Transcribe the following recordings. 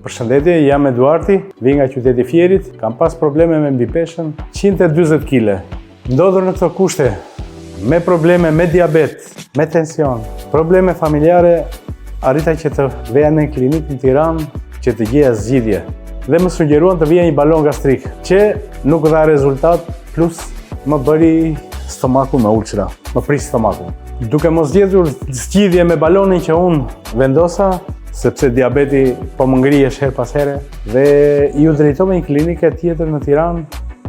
Përshëndetje, jam Eduarti, vij nga qyteti i Fierit, kam pas probleme me mbipeshën 140 kg. Ndodhur në këto kushte, me probleme me diabet, me tension, probleme familjare, arrita që të veja në klinikë në Tiranë që të gjeja zgjidhje. Dhe më sugjeruan të vija një balon gastrik, që nuk dha rezultat, plus më bëri stomakun me ulçra, më prish stomakun. Duke mos gjetur zgjidhje me balonin që unë vendosa, sepse diabeti po më ngrihesh herë pas here, dhe iu drejtova një klinike tjetër në Tiranë,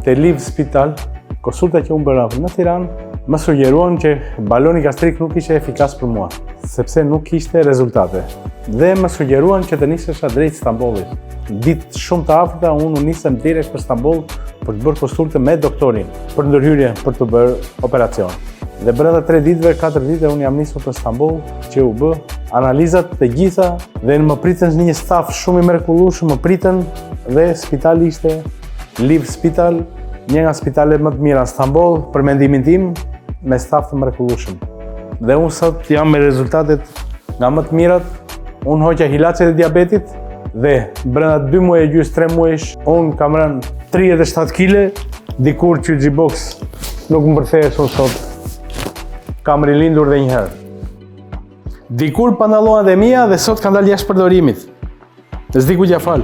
te Liv Spital, konsulta që unë bëra në Tiranë, më sugjeruan që baloni gastrik nuk ishte efikas për mua, sepse nuk kishte rezultate. Dhe më sugjeruan që të nisesha drejt Stambollit. Ditë shumë të afërta, unë u nisem direkt për Stamboll për të bërë konsultë me doktorin, për ndërhyrje, për të bërë operacion. Dhe brenda 3 ditëve, 4 ditëve unë jam nisur për Stamboll, që u bë analizat të gjitha dhe më pritën një staf shumë i mrekullueshëm, më pritën dhe spitali ishte Liv Spital, një nga spitalet më të mira në Stamboll, për mendimin tim, me staf të mrekullueshëm. Dhe unë sot jam me rezultatet nga më të mirat, unë hoqa ilaçet e diabetit dhe brenda 2 muaj e gjysë, 3 muajsh, unë kam rënë 37 kile, dikur që box nuk më mbërthehesh unë sot. Kam rilindur dhe një herë. Dikur pantallonat e mia dhe sot kanë dalë jashtë përdorimit. S'di kujt ia fal.